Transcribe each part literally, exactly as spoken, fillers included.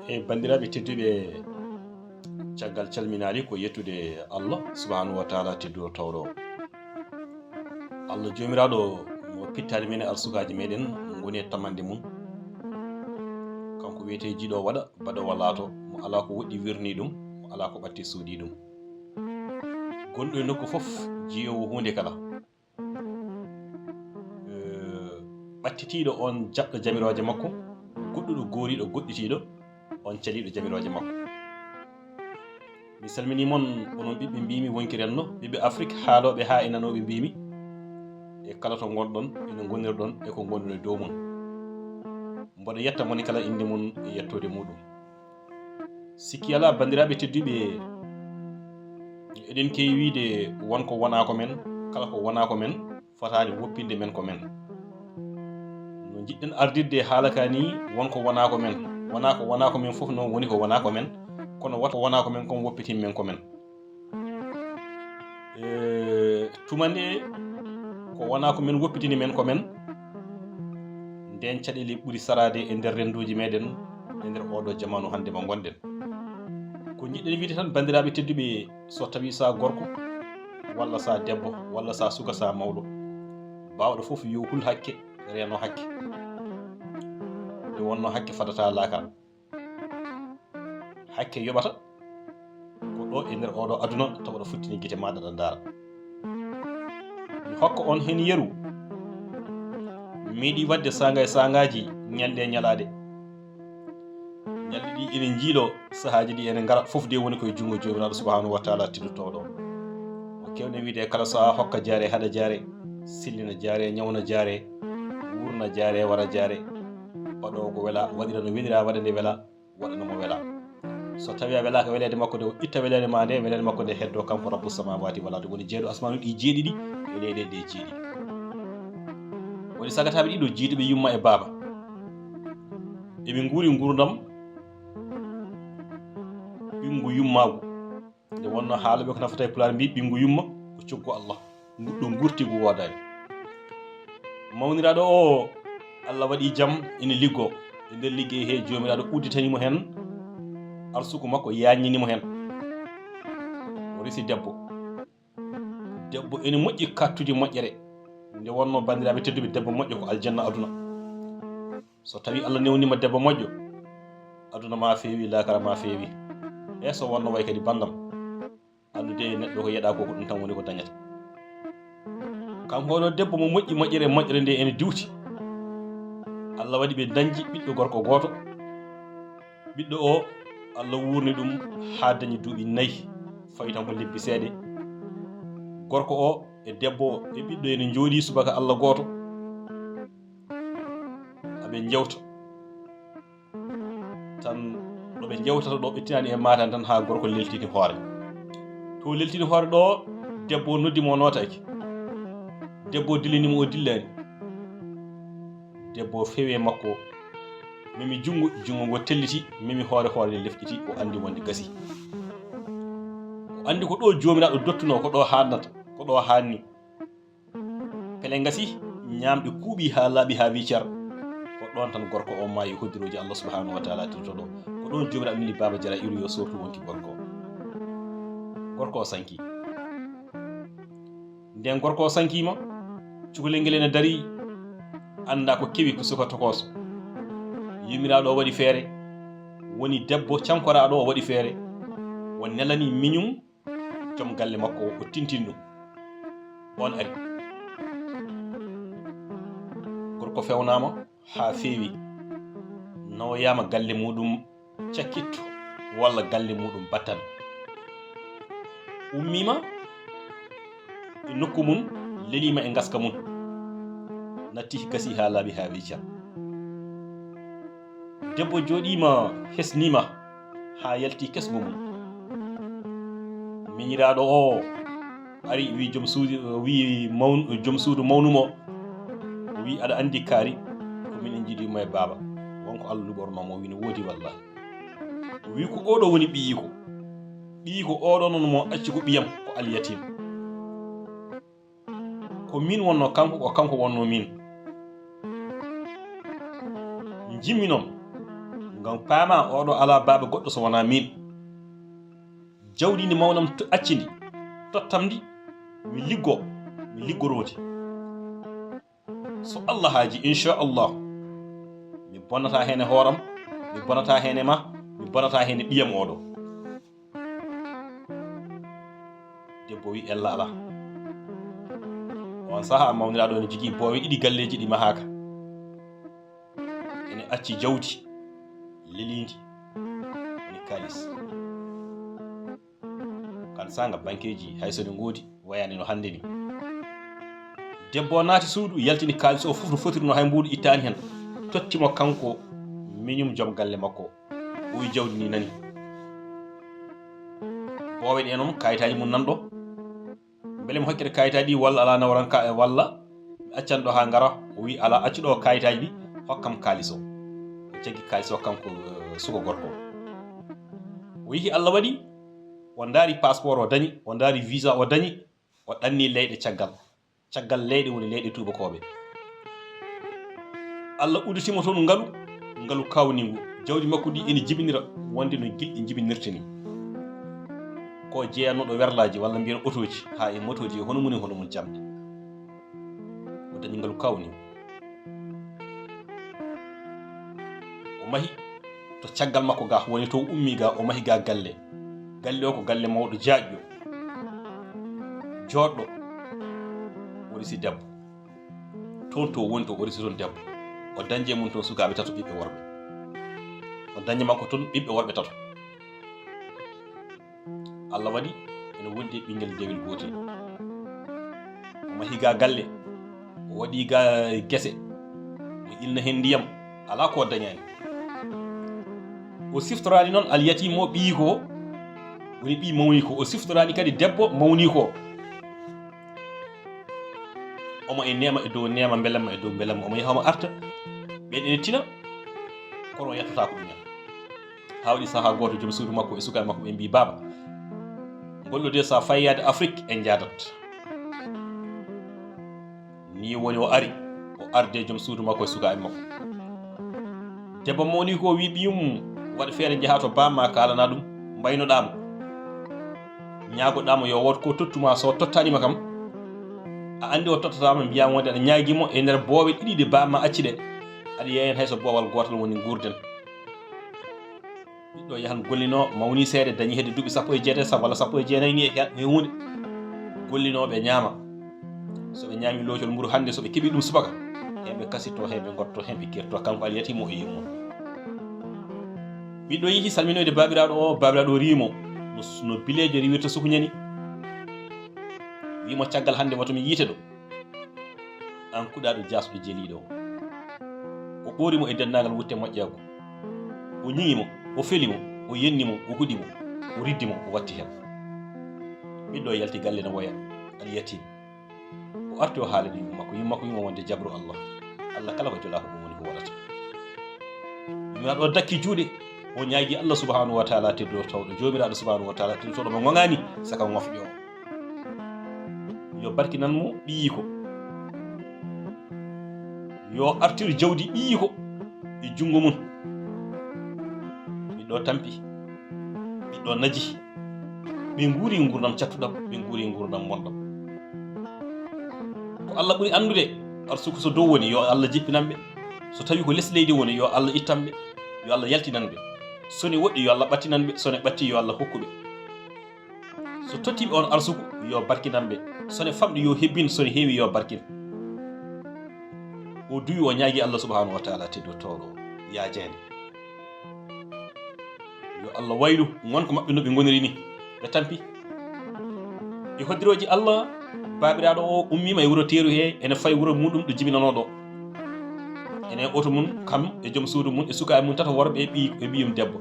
E banndiraaɓe tedduɓe, caggal calminaali ko yettude Allah subhanahu wa taala tedduɗo tawɗo. Allah joomiraaɗo mo pittaani men e arsukaaji meɗen ngoni e tamande mum. Kanko wiyetee jiiɗo waɗa, baɗoowo laato, mo alaa ko woɗɗi wirni ɗum, mo alaa ko ɓatti suuɗi ɗum. Gonɗo e nokku fof, jiyoowo huunde kala. Eh, ɓattitiiɗo on jaɓɗo jamirooje makko, goɗɗuɗo gooriiɗo goɗɗitiiɗo, on caliiɗo jamirooje makko. Mi salminii mon, onon ɓiɓɓe mbiymi wonki renndo, ɓiɓɓe Afrik, haalooɓe haa e nanooɓe mbiymi, e kala to ngonɗon, ene ngonirɗon e ko ngonɗon e dow mum. Mboɗo yetta moni kala innde mum e yettoode muɗum. Sikki alaa, banndiraaɓe tedduɓe, eɗen keewi wiyde won ko wonaa ko men, kala ko wonaa ko men, fotaani woppinde men ko men. No njiɗɗen ardirde haala ka nii, won ko wonaa ko men, wonaa ko wonaa ko men fof noon woni ko wonaa ko men, kono wata wonaa ko men kon woppitin men ko men. Eh, tuma nde ko wonaa ko men woppitini men ko men, nden caɗeele ɓuri saraade e nder rennduuji meɗen, e nder oɗo jamaanu hannde mo ngonɗen. Ko njiɗɗen wiyde tan, banndiraaɓe tedduɓe, so tawii sa gorko, walla sa debbo, walla sa suka, sa mawɗo, baawɗo fof yo hul hakke, reeno hakke. Nde wonno hakke fadata laakal. Hakke yoɓata ko ɗo e nder oɗo aduna, tawa ɗo futtini gite maɗa ɗa ndaara. Mi hokka on heen yeru. Mi meeɗi waɗde saanga e saangaaji, ñalɗi e ñalaaɗe. Ñalɗi ɗi ene njiilo, sahaaji ɗi ene ngara, fof de woni koye junngo Joomiraaɗo subhanahu wa taala tedduɗo ɗo. Mo kewɗen wiyde kala sahaa hokka jaare, haɗa jaare, sellina jaare, ñawna jaare, wuurna jaare, wara jaare. Waɗoowo ko wela, waɗira no welira, waɗa nde wela, waɗa no mo wela. So tawii a welaaka weleede makko nde, o itta weleede ma nde, weleede makko nde heddo kanko Rabbu samawati wal ardi, woni jeeɗo asmaanuuji ɗi jeeɗiɗi e leyɗe ɗe jeeɗiɗi. Woni sagataaɓe ɗiɗo, jiiduɓe yumma e baaba. Eɓe nguuri nguurndam ɓinngu yummaagu. Nde wonno haalooɓe ko nafata e Pulaar mbii, ɓinngu yumma ko coggu Allah. Ngu-, ɗo ngurti ngu woodaani. Mawniraaɗo o, Allah waɗi jam, ina liggoo. E nder liggey he, Joomiraaɗo udditani mo heen arsuku makko, yaaññini mo heen. O resi debbo. Debbo ene moƴƴi kattude moƴƴere. Nde wonno, banndiraaɓe tedduɓe, debbo moƴƴo ko aljanna aduna. So tawii Allah newnii ma debbo moƴƴo, aduna ma feewi, laakara ma feewi. E so wonno way kadi banndam, anndude neɗɗo ko yeɗa ko, ko ɗum tan woni ko dañata. Kanko oɗo debbo mo moƴƴi moƴƴere, moƴƴere nde ene diwti. Allah waɗi ɓe dañji ɓiɗɗo gorko gooto. Ɓiɗɗo o, Allah wuurni ɗum haa dañi duuɓi nayi, fawi tan ko lebbi seeɗa. Gorko o e debbo o e ɓiɗɗo ene njooɗii subaka Allah gooto, aɓe njewta. Tan ɗo ɓe njewtata ɗo, ɓe tinaani e maatan tan haa gorko leltini hoore. To leltini hoore ɗo, debbo o noddi mo, o nootaaki. Debbo o dillini mo, o dillaani. Debbo o fewi e makko, memi junngo, junngo ngo telliti, memi hoore, hoore nde lefƴiti, o anndi wonde gasii. O anndi ko ɗo Joomiraaɗo dottunoo, ko ɗo haannata, ko ɗo haanni. Pele ngasii, ñaamɗe kuuɓii haa laaɓi, haa wii cer. Ko ɗoon tan gorko o maayi, hoddirooji Allah subhanahu wa taala tirto ɗo. Ko ɗoon Joomiraaɗo neli Baaba Jara iwri yo soortu wonki gorko o. Gorko o sankii. Nden gorko o sankiima, cukalel ngel ene darii, anndaa ko kewi, ko suka tokooso. Yumiraaɗo o waɗi feere, woni debbo cankoraaɗo o waɗi feere, o nelani miñum joom galle makko o, o tintini ɗum. On ari. Gorko fewnaama haa feewi, nawoyaama galle muɗum cakkitto walla galle muɗum battal. Ummiima e nokku mum, leliima e ngaska mum, natti gasi haa laaɓi haa wii cer. Debbo jooɗiima, hesniima haa yalti kesngu mum. Miñiraaɗo o ari, wi joom suudu, wi mawn-, joom suudu mawnum o, o wi, "Aɗa anndi kaari, ko minen njiɗi mo e baaba." Wonko Allah luɓornoo mo, o wi, "No woodi wallahi." O wi, "Ko oɗo woni ɓiyiiko. Ɓiyiiko oɗo noon mo acci ko ɓiyam, ko alyatim. Ko min wonno kanko, ko kanko wonno min. Njimmi noon, Ngam paama oɗo alaa baaba goɗɗo so wonaa miin. Jawdi ndi mawnam to-, acci ndi, tottam ndi, mi liggo, mi liggoroo ndi. So Allah haaji, inchallah, mi bonataa heen e hooram, mi bonataa heen e ma, mi bonataa heen e ɓiyam oɗo. Debbo wi ella alaa. On sahaa mawniraaɗo ene jogii boowe ɗiɗi galleeji ɗi mahaaka. Ene acci jawdi leliindi ni kaalis. Kan saanga bankeeji hay so ɗi ngoodi wayaani no hannde ni. Debbo o naati suudu, yaltini kaalis o fof no fotiri no hay mbuuɗu ittaani heen. Totti mo kanko miñum joom galle makko. O wi jawdi ndi nani. Boowe ɗe noon kayitaaji mum nan ɗo. Mbele mi hokkete kayitaaji ɗi walla alaa nawran ka, walla mi accan ɗo haa ngara? O wi alaa, accu ɗo kayitaaji ɗi, hokkam kaalis o. O jaggi kaalis o kanko, eh, suka gorko o. O yehi Allah waɗi, o ndaari passeport o dañi, o ndaari visa o dañi, o ɗanni leyɗe caggal. Caggal leyɗe woni leyɗe tuubakooɓe. Allah udditima toon ngalu, ngalu kawningu. Jawdi makko ndi ene jibinira wonde no gilɗi jibinirta ni. Ko jeyanooɗo werlaaji walla mbiyen otooji, haa e motooji e hono mum e hono mum jamɗe. O dañi ngalu kawningu. O mahi to caggal makko ga, woni to ummi ga, o mahi ga galle. Galle o ko galle mawɗo jaaƴɗo, jooɗɗo, o resi debbo. Toon to woni to, o resi toon debbo. O dañde mum toon sukaaɓe tato ɓiɓɓe worɓe. O dañde makko toon ɓiɓɓe worɓe tato. Allah waɗi ene wondi e ɓinngel dewel gootel. O mahi ga galle, o waɗi ga gese, o ilna heen ndiyam, alaa ko o dañaani. O siftoraani noon alyatim o ɓiyi ko, woni ɓiyi mawni ko, o siftoraani kadi debbo mawni ko. Omo e neema e dow neema, mbelamma e dow mbelamma, omo yaha omo arta, ɓeen ene tina, kono o yettotaako ɗumen. Haa waɗi sahaa gooto, joom suudu makko e sukaaɓe makko ɓe mbii, "Baaba, ngollu de, so a fayi yaade Afrik, en njaadat." Nii woni o ari, o arde joom suudu makko e sukaaɓe makko. Debbo mawni ko wii ɓiyum, "Waɗ feere njahaa to baamma, kaalana ɗum, mbaynoɗaa mo. Ñaagoɗaa mo yo wood ko tottuma, so tottaani ma kam, a anndi o tottata ma, mbiyaa mo wonde aɗa ñaagi mo e nder boowe ɗiɗi ɗe baamma acci ɗe, aɗa yeeya heen hay so boowal gootal woni nguurden." Ɓiɗɗo yahan gollinoo, mawni seeɗa, dañi hedde duuɓi sappo e jeetati sa-, walla sappo e jeenayi ni e he-, e huunde. Gollinoo ɓe ñaama. So ɓe ñaami loocol mburu hannde, so ɓe keɓi ɗum subaka, heen ɓe kasitto, heen ɓe ngotto, heen ɓe kirto. Kanko Aliyatiima o e yimmum. Ɓiɗɗo yehi salminoyde baabiraaɗo o, baabiraaɗo o riimo no, no bileejo riiwirta sukuña ni. Wiimo, "Caggal hannde, wata mi yiite ɗo." Aan kuɗaaɗo jaasɗo jeliiɗo o. O ɓoori mo e denndaangal wutte moƴƴaagu. O ñiŋi mo, o feli mo, o yenni mo, o huɗi mo, o riddi mo, o watti heen. Ɓiɗɗo o yalti galle no woya, Aliyatiim. O arti o haalani yumma makko, yumma makko wiimo wonde jabru Allah. Allah kala ko jolaa ko ɗum woni ko waɗata. Yumma ɗo dakki juuɗe, o ñaagi Allah subhanahu wa taala tedduɗo tawɗo, Joomiraaɗo subhanahu wa taala tedduɗo tawɗo mo ŋoŋaani saka ŋofƴo o. Yo barkinan mo ɓiyiiko. Yo artir jawdi ɓiyiiko e junngo mum. Ɓiɗɗo tampi, ɓiɗɗo naji. Ɓe nguuri nguurndam cattuɗam, ɓe nguuri nguurndam bonɗam. Ko Allah ɓuri anndude, arsuku so dow woni, yo Allah jippinan ɓe. So tawi ko les leydi woni, yo Allah ittan ɓe. Yo Allah yaltinan ɓe. So ne woɗɗi, yo Allah ɓattinan ɓe. So ne ɓatti, yo Allah hokku ɓe. So tottiiɓe on arsuku, yo barkinan ɓe. So ne famɗi, yo hebbin. So ne heewi, yo barkin. O duwi, o ñaagi Allah subhanahu wa taala tedduɗo tawɗo yaajeende. Yo Allah waylu ngonka maɓɓe no ɓe ngoniri ni, ɓe tampi. E hoddirooji Allah, baabiraaɗo o ummiima e wuro teeru he, ene fayi wuro muɗum ɗo jibinanoo ɗo. Ene e oto mum, kam e joom suudu mum, e sukaaɓe mum tato worɓe e ɓiy-, e ɓiyum debbo.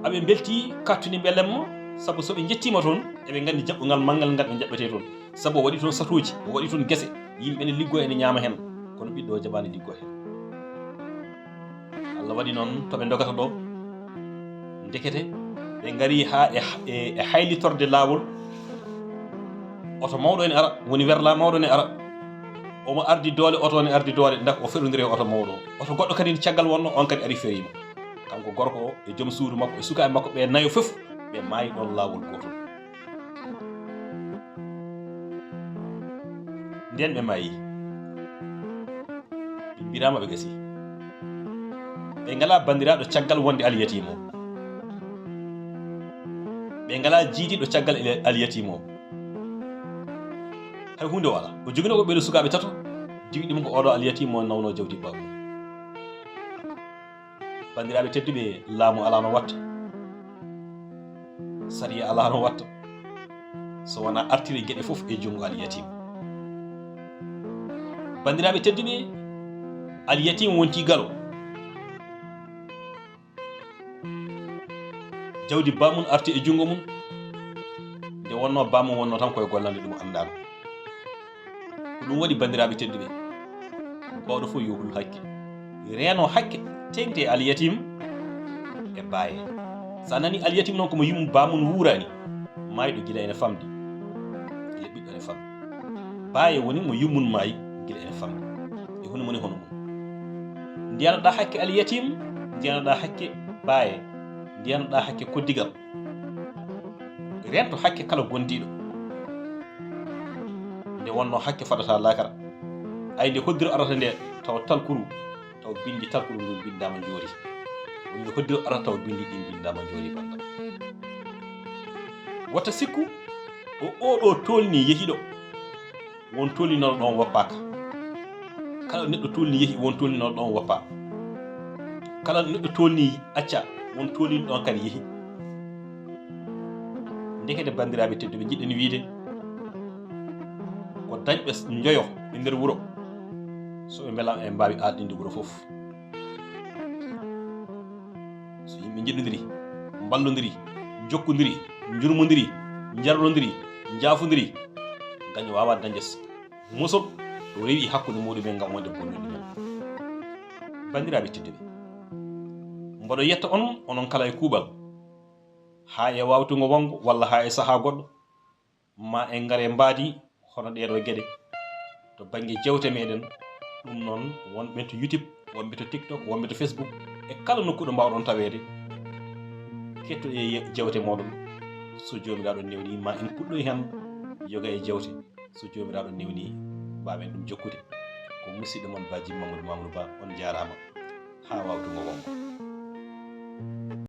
Aɓe mbelti, kattuni mbelamma, sabu so ɓe njettiima toon, eɓe nganndi jaɓɓungal manngal ngal ɓe njaɓɓetee toon. Sabu o waɗi toon satooji, o waɗi toon gese, yimɓe ne liggoo ene ñaama heen, kono ɓiɗɗo o jaɓaani liggoo heen. Allah waɗi noon to ɓe ndogata ɗo, ndekete ɓe ngari haa e, e, e haylitorde laawol, oto mawɗo ene ara, woni werla mawɗo ene ara. Omo ardi doole, oto ne ardi doole, ndak o ferondiri e oto mawɗo o. Oto goɗɗo kadi caggal wonno, on kadi ari feriima. Kanko gorko o e joom suudu makko e sukaaɓe makko ɓe nayo fof, ɓe maayi ɗon laawol gootol. Nden ɓe maayi. Ɓe mbiraama ɓe gasi. Ɓe ngalaa banndiraaɗo caggal wonde Alyatim o. Ɓe ngalaa jiidiiɗo caggal Alyatim o. Hay huunde o alaa. O joginoo ko ɓeɗo sukaaɓe tato, diwɗi mo ko oɗo Alyatim o nawno jawdi bammum. Banndiraaɓe tedduɓe, laamu alaa no watta, sariya alaa no watta, so wonaa artire geɗe fof e junngo Alyatim. Banndiraaɓe tedduɓe, Alyatim wonti galo. Jawdi bammum arti e junngo mum. Nde wonno bammum wonno tan koye gollande ɗum anndaano. Ko ɗum waɗi, banndiraaɓe tedduɓe, bawɗo fof yo hul hakke, reeno hakke, teŋti e Alyatim e baaye. So a nani Alyatim noon, ko mo yummum bammum wuurani, maayɗo gila ene famɗi, gila ɓiɗɗo ene famɗi. Baaye woni mo yummum maayi gila ene famɗi. E hono moni hono mum. Ndiyanoɗa hakke Alyatim, ndiyanoɗa hakke baaye, ndiyanoɗa hakke koddigal. Rento hakke kala gondiiɗo. Nde wonno hakke fadata laakara. Ay nde hoddiro arata nde, tawa talkuru, tawa bindi talkuru ndu bindaama njoori. Woni nde hoddiro arata tawa bindi ɗin bindaama njoori banngal. Wota sikku, o oɗo tolni yehiɗo, won tolninooɗo ɗon woppaaka. Kala neɗɗo tolni yehi, won tolninooɗo ɗon woppa. Kala neɗɗo tolni acca, won tolninɗo ɗon kadi yehi. Ndekete, banndiraaɓe tedduɓe, jiɗɗen wiide ko dañɓe njoyo e nder wuro, so ɓe mbelaama, ɓe mbaawi alɗinde wuro fof. So yimɓe njiɗodiri, mballodiri, jokkondiri, njurmodiri, njarlodiri, njaafodiri, gaño waawaa dañde musol to rewi hakkunde muɗumen ngam wonde bonnude men. Banndiraaɓe tedduɓe, mboɗo yetta on, onon kala e kuuɓal, haa e waawtungo wanngo walla haa e sahaa goɗɗo, ma en ngare mbaadi hono ɗeeɗo geɗe to bannge jewte meɗen. Ɗum noon, wonɓe to YouTube, wonɓe to TikTok, wonɓe to Facebook, e kala nokkuɗo mbawɗon taweede, kettoɗe ye-, jewte moɗon. So Joomiraaɗo newni, ma en puɗɗoy heen yoga e jewte. So Joomiraaɗo newni, mbaawen ɗum jokkude. Ko musiɗɗo mon Baaji Mamadou Mamadou Ba, on njaaraama. Haa waawtungo wongo.